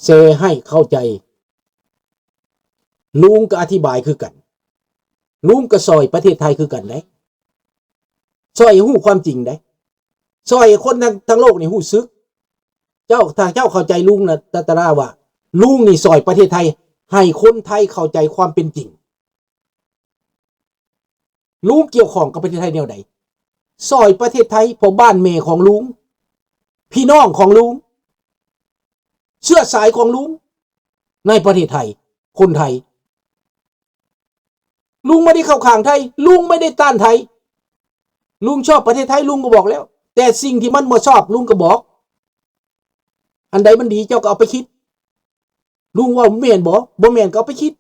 ແຊໃຫ້ເຂົ້າໃຈ, ລຸງກໍອະທິບາຍຄືກັນ, ລຸງກໍຊ່ອຍປະເທດໄທຄືກັນເດ້, ຊ່ອຍໃຫ້ຮູ້ຄວາມຈິງເດ້, ຊ່ອຍໃຫ້ຄົນທັງ ທັງໂລກນີ້ຮູ້ສຶກ. ເຈົ້າ ຖ້າເຈົ້າເຂົ້າໃຈລຸງນະ ຕະຕະລາ ວ່າລຸງນີ້ຊ່ອຍປະເທດໄທ ໃຫ້ຄົນໄທເຂົ້າໃຈຄວາມເປັນຈິງ. ລຸງກ່ຽວຂ້ອງກັບປະເທດໄທແນວໃດ? ຊ່ອຍປະເທດໄທ ເພາະບ້ານແມ່ຂອງລຸງ, ພີ່ນ້ອງຂອງລຸງ, ເຊື້ອສາຍຂອງລຸງໃນປະເທດໄທ, ຄົນໄທ. ລຸງບໍ່ໄດ້ເຂົ້າຂ້າງໄທ, ລຸງບໍ່ໄດ້ຕ້ານໄທ. ລຸງຊອບປະເທດໄທ, ລຸງກໍບອກແລ້ວ, ແຕ່ສິ່ງທີ່ມັນບໍ່ຊອບ ລຸງກໍບອກ. ອັນໃດມັນດີ ເຈົ້າກໍເອົາໄປຄິດ. ລຸງເວົ້າແມ່ນບໍ່? ບໍ່ແມ່ນກໍເອົາໄປຄິດ.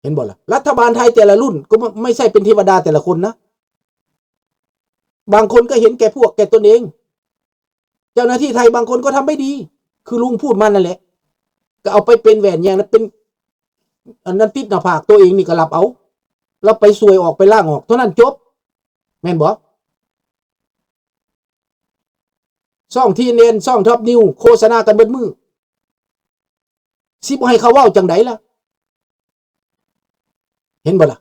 ເຫັນບໍ່ລະ? ລັດຖະບານໄທແຕ່ລະລຸ້ນກໍ ບໍ່ ໄມ່ໃຊ່ເປັນເທວະດາແຕ່ລະຄົນນະ. ບາງຄົນກໍເຫັນແກ່ພວກແກ່ຕົນເອງ. ເຈົ້າໜ້າທີ່ໄທບາງຄົນກໍທຳໄມ່ດີ ຄືລຸງພູດມານັ້ນແຫຼະ. ກໍເອົາໄປເປັນແຫວນແຫຍງ ເປັນອັນນັ້ນຕິດໜ້າຜາກ ຕົວເອງນີ້ກໍລັບເອົາ, ລັບໄປສວຍອອກ ໄປລ້າງອອກ ເທົ່ານັ້ນຈົບ. ແມ່ນບໍ່? ຊ່ອງ ທີເອັນເອັນ ຊ່ອງ Top News ໂຄສະນາກັນເບິດມື້. ຊິບໍ່ໃຫ້ເຂົາເວົ້າຈັ່ງໃດລະ? ເຫັນບໍ່ລະ?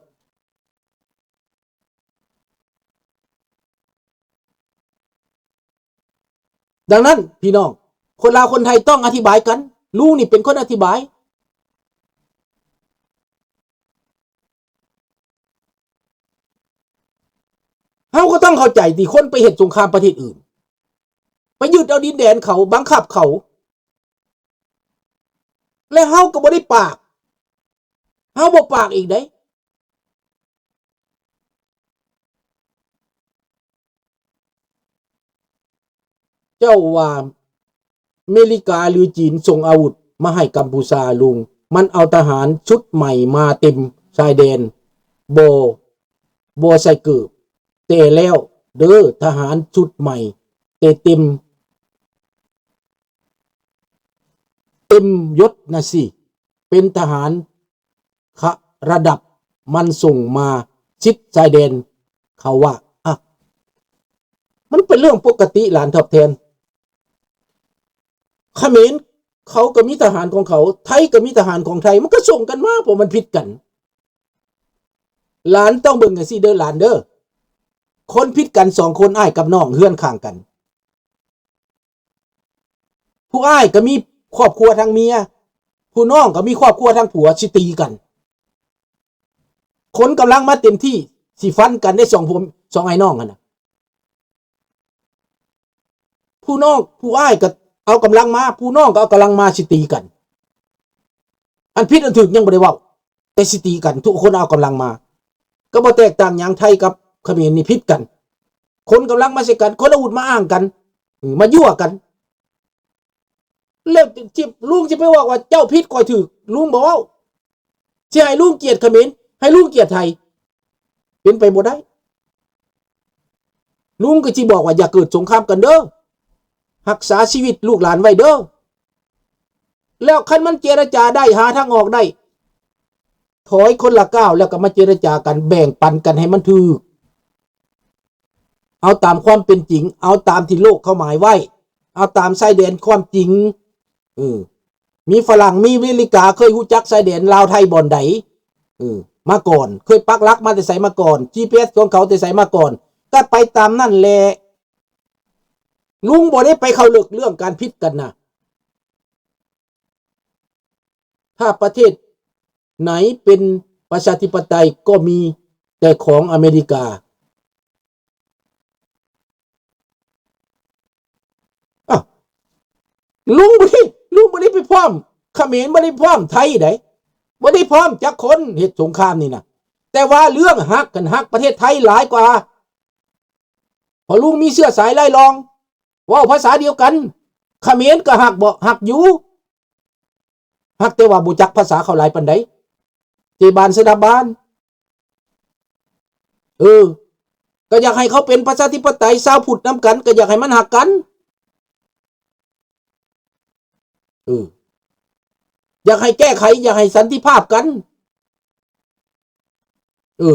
ດັ່ງນັ້ນ ພີ່ນ້ອງ ຄົນລາວຄົນໄທຕ້ອງອະທິບາຍກັນ. ລຸງນີ້ເປັນຄົນອະທິບາຍ. ເຮົາກໍຕ້ອງເຂົ້າໃຈ ທີ່ຄົນໄປເຮັດສົງຄາມປະເທດອື່ນ ໄປຍຶດເອົາດິນແດນເຂົາ, ບັງຄັບເຂົາ, ແລະ ເຮົາກໍບໍ່ໄດ້ປາກ, ເຮົາບໍ່ປາກອີກເດ້. ເຈົ້າວ່າເມລິກາ ຫຼື ຈີນ ສົ່ງອາວຸດມາໃຫ້ກຳພູຊາ ລຸງ, ມັນເອົາທະຫານຊຸດໃໝ່ມາເຕັມຊາຍແດນ, ບໍ່ ບໍ່ໃສ່ເກີບ, ແຕ່ແລ້ວເດີ, ທະຫານຊຸດໃໝ່ ແຕ່ເຕັມ ເຕັມຍົດນະຊິ, ເປັນທະຫານ ຄະ ລະດັບມັນສົ່ງມາຊິດຊາຍແດນເຂົາວ່າ ອະ ມັນເປັນເລື່ອງປົກກະຕິ ຫຼານຕອບແທນ. ຂະເໝນເຂົາກໍມີທະຫານຂອງເຂົາ, ໄທກໍມີທະຫານຂອງໄທ, ມັນກໍສົ່ງກັນມາ ເພາະມັນຜິດກັນ. ຫຼານຕ້ອງເບິ່ງຈັ່ງຊີ້ເດີຫຼານເດີ, ຄົນຜິດກັນສອງຄົນ ອ້າຍກັບນ້ອງ ເຮືອນຂ້າງກັນ. ຜູ້ອ້າຍກໍມີຄອບຄົວທັງເມຍ, ຜູ້ນ້ອງກໍມີຄອບຄົວທັງຜົວ, ຊິຕີກັນ. ຂົນກຳລັງມາເຕັມທີ່ ຊິຟັນກັນໄດ້ສອງຜົວ ສອງອ້າຍນ້ອງຫັ້ນນະ. ຜູ້ນ້ອງ ຜູ້ອ້າຍກໍເອົາກຳລັງມາ, ຜູ້ນ້ອງກໍເອົາກຳລັງມາ ຊິຕີກັນ. ອັນຜິດອັນຖືກຍັງບໍ່ໄດ້ເວົ້າ, ແຕ່ຊິຕີກັນ, ທຸກຄົນເອົາກຳລັງມາ. ກໍບໍ່ແຕກຕ່າງຫຍັງໄທກັບຂະເໝນນີ້ຜິດກັນ. ຂົນກຳລັງມາໃສ່ກັນ, ຂົນອາວຸດມາອ້າງກັນ, ເອີ ມາຍົວະກັນ. ແລ້ວຊິ ລຸງຊິໄປບອກວ່າເຈົ້າຜິດຂ້ອຍຖືກ, ລຸງບໍ່ເວົ້າ. ຊິໃຫ້ລຸງກຽດຂະເໝນ, ໃຫ້ລຸງກຽດໄທ, ເປັນໄປບໍ່ໄດ້. ລຸງກໍຊິບອກວ່າ ຢ່າເກີດສົງຄາມກັນເດີ, ຮັກສາຊີວິດລູກຫຼານໄວ້ເດີ. ແລ້ວຄັນມັນເຈລະຈາໄດ້, ຫາທາງອອກໄດ້, ຖອຍຄົນລະກ້າວ ແລ້ວກໍມາເຈລະຈາກັນ, ແບ່ງປັນກັນໃຫ້ມັນຖືກ. ເອົາຕາມຄວາມເປັນຈິງ, ເອົາຕາມທີ່ໂລກເຂົາໝາຍໄວ້, ເອົາຕາມຊາຍແດນຄວາມຈິງ. ເອີ ມີຝຣັ່ງ, ມີເມລິກາ ເຄີຍຮູ້ຈັກຊາຍແດນລາວໄທບ່ອນໃດ ເອີ ມາກ່ອນ, ເຄີຍປັກຫຼັກມາແຕ່ໃສມາກ່ອນ, ຈີພີເອສຂອງເຂົາແຕ່ໃສມາກ່ອນ, ກໍໄປຕາມນັ້ນແຫຼະ. ລຸງບໍ່ໄດ້ໄປເຂົ້າເລິກເລື່ອງການຜິດກັນນະ. ຖ້າປະເທດໄຫນເປັນປະຊາທິປະໄຕ ກໍມີແຕ່ຂອງອາເມລິກາ. ອ້າວ ລຸງບໍ່ໄດ້ ລຸງບໍ່ໄດ້ໄປພ້ອມຂະເໝນ, ບໍ່ໄດ້ພ້ອມໄທໃດ, ບໍ່ໄດ້ພ້ອມຈັກຄົນເຮັດສົງຄາມນີ້ນະ. ແຕ່ວ່າເລື່ອງຮັກຫັ້ນ ຮັກປະເທດໄທຫຼາຍກວ່າ, ເພາະລຸງມີເຊື້ອສາຍລາຍລ່ອງ, ເວົ້າພາສາດຽວກັນ. ຂະເໝນກໍຮັກບໍ່? ຮັກຢູ່. ຮັກແຕ່ວ່າບໍ່ຈັກພາສາເຂົາຫຼາຍປານໃດ. ເຈບານ ສະດັບບານ. ເອີ ກໍຢາກໃຫ້ເຂົາເປັນປະຊາທິປະໄຕ ຊາວພຸດນຳກັນ, ກໍຢາກໃຫ້ມັນຮັກກັນ. ເອີ ຢາກໃຫ້ແກ້ໄຂ, ຢາກໃຫ້ສັນຕິພາບກັນ. ເອີ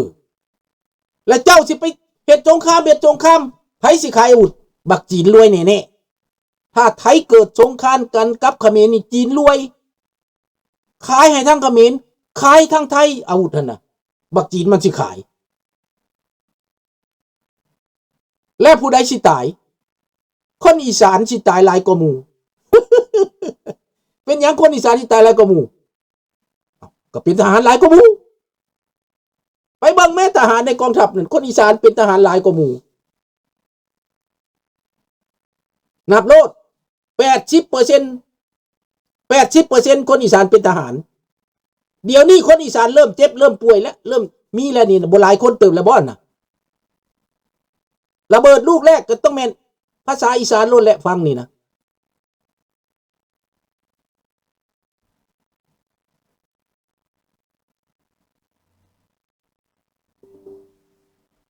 ແລ້ວເຈົ້າຊິໄປເຮັດສົງຄາມ, ເຮັດສົງຄາມ, ໃຜຊິຂາຍອາວຸດ? ບັກຈີນລວຍແນ່ໆ. ຖ້າໄທເກີດສົງຄາມກັນກັບຂະເໝນນີ້ ຈີນລວຍ ຂາຍໃຫ້ທັງຂະເໝນ ຂາຍທັງໄທ ອາວຸດຫັ້ນນະ ບັກຈີນມັນຊິຂາຍ. ແລ້ວຜູ້ໃດຊິຕາຍ? ຄົນອີສານຊິຕາຍຫຼາຍກວ່າໝູ່. ເປັນຫຍັງຄົນອີສານຊິຕາຍຫຼາຍກວ່າໝູ່? ເອົ້າ ກໍເປັນທະຫານຫຼາຍກວ່າໝູ່. ໄປເບິ່ງແມ້ທະຫານໃນກອງທັບນັ້ນ ຄົນອີສານເປັນທະຫານຫຼາຍກວ່າໝູ່. ນັບໂລດ ແປດສິບເປີເຊັນ ແປດສິບເປີເຊັນ ຄົນອີສານເປັນທະຫານ. ດຽວນີ້ຄົນອີສານເລີ່ມເຈັບ ເລີ່ມປ່ວຍແລ້ວ ເລີ່ມມີແລ້ວນີ້ ບໍ່ຫຼາຍຄົນເຕີບແລ້ວບໍ່ນະ? ລະເບີດລູກແລກກໍຕ້ອງແມ່ນພາສາອີສານໂລດແຫຼະ ຟັງນີ້ນະ.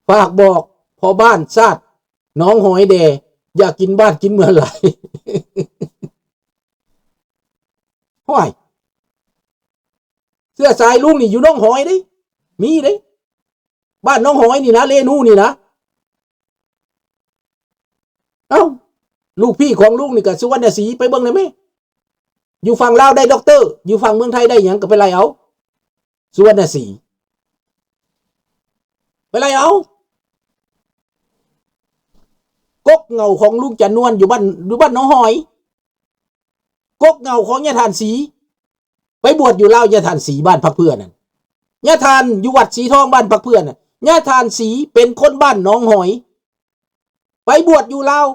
ຝາກບອກພໍ່ບ້ານຊາດໜອງຫອຍແດ່ ຢ່າກິນບ້ານກິນເມືອງຫຼາຍ. ຫ້ວຍ ເຊື້ອສາຍລຸງນີ້ຢູ່ໜອງຫອຍເດ້ ມີເດ້ ບ້ານໜອງຫອຍນີ້ນະ ເລນູນີ້ນະ. ເອົ້າ ລູກພີ່ຂອງລຸງນີ້ກະສຸວັນນະສີ ໄປເບິ່ງໄດ້ແມ. ຢູ່ຝັ່ງລາວໄດ້ດັອກເຕີ ຢູ່ຝັ່ງເມືອງໄທໄດ້ຫຍັງ ກໍໄປໄລ່ເອົາ ສຸວັນນະສີ ໄປໄລ່ເອົາ. ກົກເຫງົ້າຂອງລຸງຈຳນວນຢູ່ບ້ານ ຢູ່ບ້ານໜອງຫອຍ. ກົກເຫງົ້າຂອງຍາທ່ານສີ ໄປບວດຢູ່ລາວ ຍາທ່ານສີ ບ້ານຜັກເຜື່ອນັ້ນ. ຍາທ່ານຢູ່ວັດສີທອງ ບ້ານຜັກເຜື່ອນັ້ນ. ຍາທ່ານສີເປັນຄົນບ້ານໜອງຫອຍ ໄປບວດຢູ່ລາວ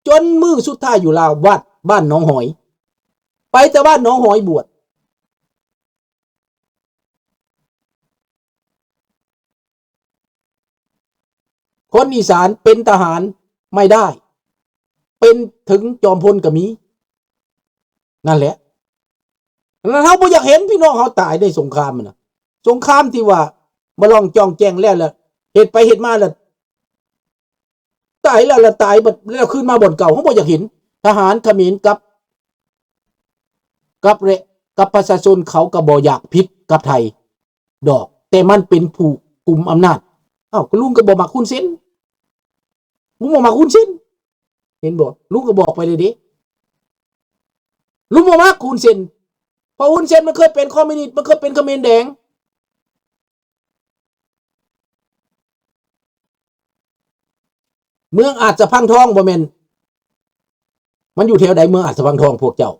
ຈົນມື້ສຸດທ້າຍຢູ່ລາວ ວັດບ້ານໜອງຫອຍ ໄປແຕ່ບ້ານໜອງຫອຍບວດ. ຄົນອີສານເປັນທະຫານໄມ່ໄດ້ ເປັນເຖິງຈອມພົນກໍມີ. ນັ້ນແຫຼະ ນັ້ນເຮົາບໍ່ຢາກເຫັນພີ່ນ້ອງເຮົາຕາຍໃນສົງຄາມນະ. ສົງຄາມທີ່ວ່າມາລອງຈອງແຈງແລ້ວ ແລ້ວເຮັດໄປເຮັດມາແລ້ວ ຕາຍແລ້ວລະຕາຍ ແລ້ວຄືນມາບ່ອນເກົ່າ. ເຮົາບໍ່ຢາກເຫັນທະຫານຂະເໝນກັບ ກັບແລະ ກັບປະຊາຊົນ ເຂົາກໍບໍ່ຢາກຜິດກັບໄທດອກ ແຕ່ມັນເປັນຜູ້ກຸມອຳນາດ. ເອົ້າ ກໍລຸງກໍບໍ່ມັກຮຸນເຊັນ ລຸງບໍ່ມັກຮຸນເຊັນ ເຫັນບໍ່? ລຸງກໍບອກໄປເລີຍເດ້ ລຸງບໍ່ມັກຮຸນເຊັນ ເພາະຮຸນເຊັນມັນເຄີຍເປັນຄອມມິວນິດ ມັນເຄີຍເປັນຂະເໝນແດງ. ເມືອງອາດສະພັງທອງບໍ່ແມ່ນ ມັນຢູ່ແຖວໃດ ເມືອງອາດສະພັງທອງພວກເຈົ້າ?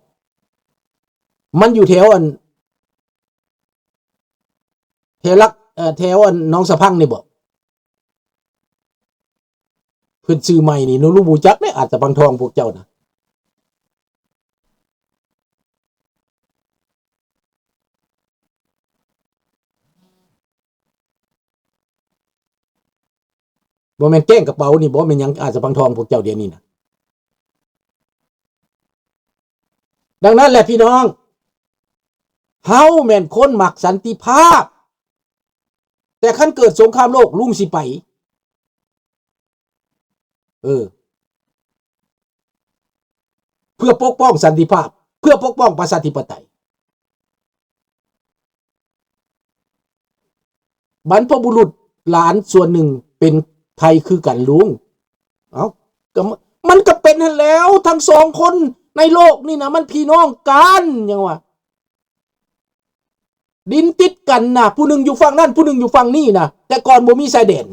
ມັນຢູ່ແຖວອັນ ແຖວຫຼັກ ເອີ ແຖວອັນໜອງສະພັງນີ້ບໍ? ເພິ່ນຊື່ໃໝ່ນີ້ ໜູຮູ້ຈັກເດ້ ອາດສະພັງທອງພວກເຈົ້ານະ. ບໍ່ແມ່ນແກ້ງກະເປົານີ້ບໍ? ແມ່ນຫຍັງອາດສະພັງທອງພວກເຈົ້າດຽວນີ້ນະ? ດັ່ງນັ້ນແຫຼະພີ່ນ້ອງ ເຮົາແມ່ນຄົນມັກສັນຕິພາບ ແຕ່ຄັນເກີດສົງຄາມໂລກ ລຸງຊິໄປ ເອີ ເພື່ອປົກປ້ອງສັນຕິພາບ ເພື່ອປົກປ້ອງປະຊາທິປະໄຕ. ບັນພະບຸລຸດຫຼານສ່ວນໜຶ່ງເປັນໄທຄືກັນລຸງ. ເອົ້າ ກໍ ມັນກໍເປັນຫັ້ນແຫຼ້ວ ທັງສອງຄົນໃນໂລກນີ້ນະ ມັນພີ່ນ້ອງກັນ ຫຍັງວະ ດິນຕິດກັນນະ ຜູ້ໜຶ່ງຢູ່ຝັ່ງນັ້ນ ຜູ້ໜຶ່ງຢູ່ຝັ່ງນີ້ນະ ແຕ່ກ່ອນບໍ່ມີຊາຍແດນ.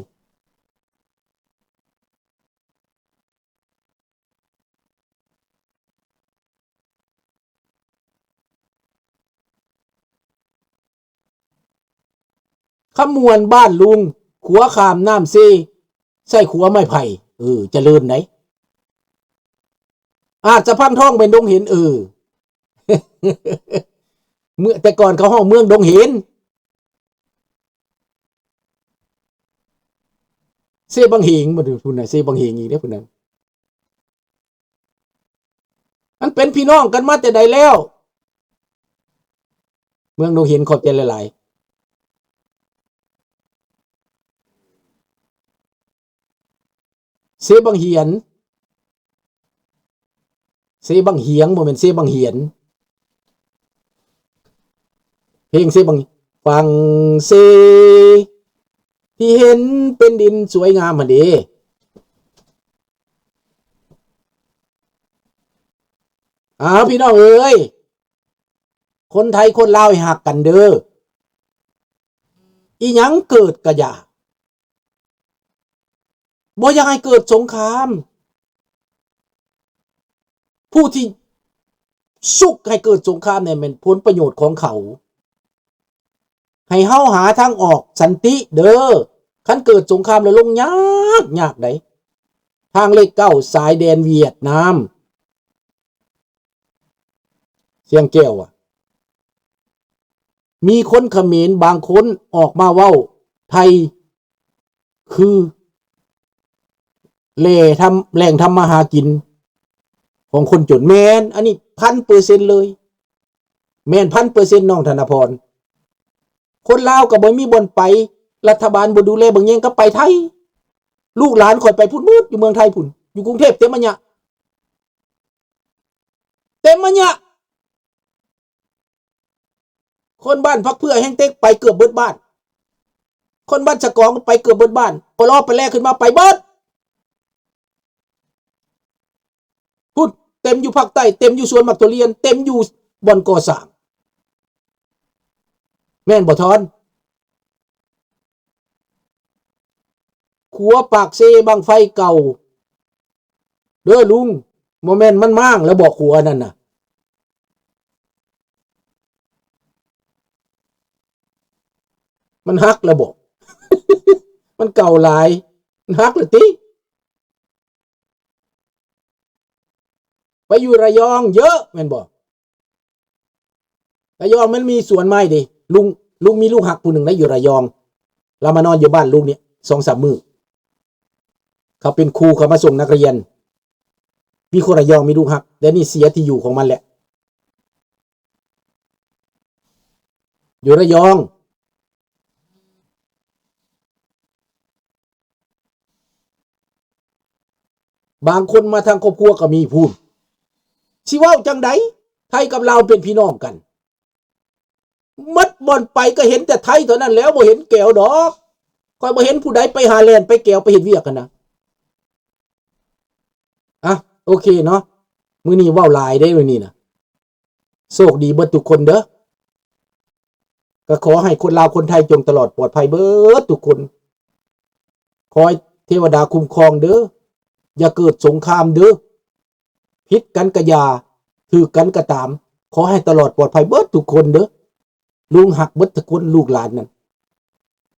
ຄຳມ່ວນບ້ານລຸງ ຂົວຂ້າມນ້ຳເຊ ໃຊ້ຂົວໄມ້ໄຜ່ ເອີ ຈະເລີນໃດ. ອາດສະພັງທອງແມ່ນດົງເຫັນ ເອີ ເມືອງ ແຕ່ກ່ອນເຂົາຮ້ອງເມືອງດົງເຫັນ. ເຊບັງເຫງ ບັດນີ້ພຸ້ນນະ ເຊບັງເຫງອີກເດ້ພຸ້ນນະ. ມັນເປັນພີ່ນ້ອງກັນມາແຕ່ໃດແລ້ວ? ເມືອງດົງເຫັນ ຂອບໃຈຫຼາຍໆ. ເຊບັງຫຽນ ເຊບັງຫຽງ ບໍ່ແມ່ນເຊບັງຫຽນ. ເພງເຊບັງ ຝັ່ງເຊ ທີ່ເຫັນເປັນດິນສວຍງາມຫັ້ນເດ. ອ້າວ ພີ່ນ້ອງເອີຍ ຄົນໄທຄົນລາວໃຫ້ຮັກກັນເດີ ອີຫຍັງເກີດກະຢ່າ ບໍ່ຢາກໃຫ້ເກີດສົງຄາມ ຜູ້ທີ່ຊຸກໃຫ້ເກີດສົງຄາມນີ້ແມ່ນຜົນປະໂຫຍດຂອງເຂົາ ໃຫ້ເຮົາຫາທາງອອກສັນຕິເດີ ຄັນເກີດສົງຄາມແລ້ວລົງຍາກ ຍາກໃດ໋ ທາງເລກເກົ້າ ສາຍແດນຫວຽດນາມ ຊຽງແກ້ວ ວ່າ ມີຄົນຂະເໝນບາງຄົນອອກມາເວົ້າ ໄທຄືແຫຼ່ທຳ ແຫຼ່ງທຳມາຫາກິນຂອງຄົນຈົນ ແມ່ນ ອັນນີ້ພັນເປີເຊັນເລີຍ ແມ່ນພັນເປີເຊັນ ນ້ອງທະນະພອນ ຄົນລາວກໍບໍ່ມີບ່ອນໄປ ລັດຖະບານບໍ່ດູແລເບິ່ງແຍງ ກໍໄປໄທ ລູກຫຼານຂ້ອຍໄປພຸ້ນໝົດ ຢູ່ເມືອງໄທພຸ້ນ ຢູ່ກຸງເທບເຕັມມະຍະ ເຕັມມະຍະ ຄົນບ້ານຜັກເຜື່ອແຮງເຕັກໄປເກືອບເບິດບ້ານ ຄົນບ້ານສະກອງໄປເກືອບເບິດບ້ານ ປລ ໄປແລຂຶ້ນມາໄປເບິດ ພຸ້ນ ເຕັມຢູ່ພາກໃຕ້ ເຕັມຢູ່ສວນໝາກທຸລຽນ ເຕັມຢູ່ບ່ອນກໍ່ສ້າງ ແມ່ນບໍ່ທອນ? ຂົວປາກເຊບັ້ງໄຟເກົ່າເດີລຸງ ບໍ່ແມ່ນມັນມ້າງແລ້ວບໍ່ຂົວນັ້ນນະ ມັນຫັກແລ້ວບໍ່ ມັນເກົ່າຫຼາຍ ມັນຫັກແລ້ວຕິ ໄປຢູ່ລະຍອງເຢີະແມ່ນບໍ່? ລະຍອງມັນມີສວນໄມ້ເດ້ ລຸງ ລຸງມີລູກຮັກຜູ້ໜຶ່ງນະ ຢູ່ລະຍອງ ລາວມານອນຢູ່ບ້ານລຸງນີ້ສອງສາມມື້ ເຂົາເປັນຄູ ເຂົາມາສົ່ງນັກຮຽນ ມີຄົນລະຍອງມີລູກຮັກ ດຽວນີ້ເສຍທີ່ຢູ່ຂອງມັນແລ້ວ ຢູ່ລະຍອງ ບາງຄົນມາທາງຄອບຄົວກໍມີພຸ້ນ ຊິເວົ້າຈັ່ງໃດ ໄທກັບລາວເປັນພີ່ນ້ອງກັນ ໝົດບ່ອນໄປກໍເຫັນແຕ່ໄທເທົ່ານັ້ນແຫຼ້ວ ບໍ່ເຫັນແກວດອກ ຂ້ອຍບໍ່ເຫັນຜູ້ໃດໄປຫາແລ່ນໄປແກວໄປເຮັດວຽກຫັ້ນນະ ອ່ະ ໂອເຄເນາະ ມື້ນີ້ເວົ້າຫຼາຍເດ້ມື້ນີ້ນະ ໂຊກດີເບິດທຸກຄົນເດີ ກໍຂໍໃຫ້ຄົນລາວຄົນໄທຈົ່ງຕະຫຼອດປອດໄພເບິດທຸກຄົນ ຂໍໃຫ້ເທວະດາຄຸ້ມຄອງເດີ ຢ່າເກີດສົງຄາມເດີ ຜິດກັນກະຢ່າ ຖືກກັນກະຕາມ ຂໍໃຫ້ຕະຫຼອດປອດໄພເບິດທຸກຄົນເດີ ລຸງຮັກເບິດທຸກຄົນ ລູກຫຼານນັ້ນ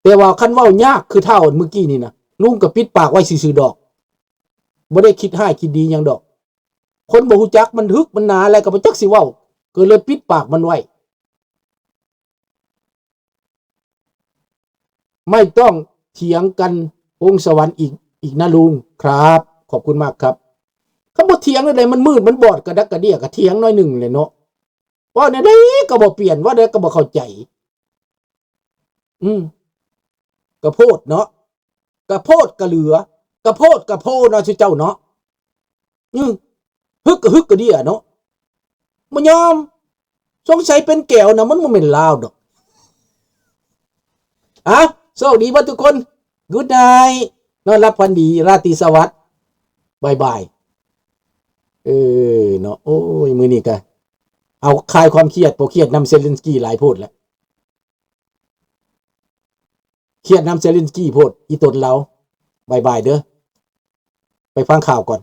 ແຕ່ວ່າຄັນເວົ້າຍາກຄືທ້າວມື້ກີ້ນີ້ນະ ລຸງກໍປິດປາກໄວ້ຊື່ໆດອກ ບໍ່ໄດ້ຄິດຮ້າຍຄິດດີຫຍັງດອກ ຄົນບໍ່ຮູ້ຈັກ ມັນຮຶກມັນໜາແລ້ວກໍບໍ່ຈັກຊິເວົ້າ ກໍເລີຍປິດປາກມັນໄວ້ ໄມ່ຕ້ອງຖຽງກັນ ວົງສະຫວັນ ອີກ ອີກນະລຸງ ຄັບ ຂອບຄຸນມາກຄັບ ຄັນບໍ່ຖຽງແນວໃດ ມັນມືດມັນບອດກະດັກກະເດຍ ກະຖຽງໜ້ອຍໜຶ່ງແຫຼະເນາະ ເວົ້າແນວໃດກໍບໍ່ປ່ຽນ ເວົ້າແນວໃດກໍບໍ່ເຂົ້າໃຈ ອືມ ກະໂພດເນາະ ກະໂພດກະເຫຼືອ ກະໂພດກະໂພເນາະ ຊຸເຈົ້າເນາະ ອືມ ຮຶກກະຮຶກກະເດຍເນາະ ບໍ່ຍອມ ສົງໄສເປັນແກວນະ ມັນບໍ່ແມ່ນລາວດອກ ອາ ໂຊກດີເບິດທຸກຄົນ Good night ນອນຫຼັບຝັນດີ ລາຕີສະຫວັດ ບາຍບາຍ ເອີ ເນາະ ໂອ້ຍ ມື້ນີ້ກະ ເອົາ ຄາຍຄວາມຄຽດ ເພາະຄຽດນຳເຊເລັນສກີຫຼາຍໂພດແລ້ວ ຄຽດນຳເຊເລັນສກີໂພດ ອີ່ຕົນລາວ ບາຍບາຍເດີ ໄປຟັງຂ່າວກ່ອນ.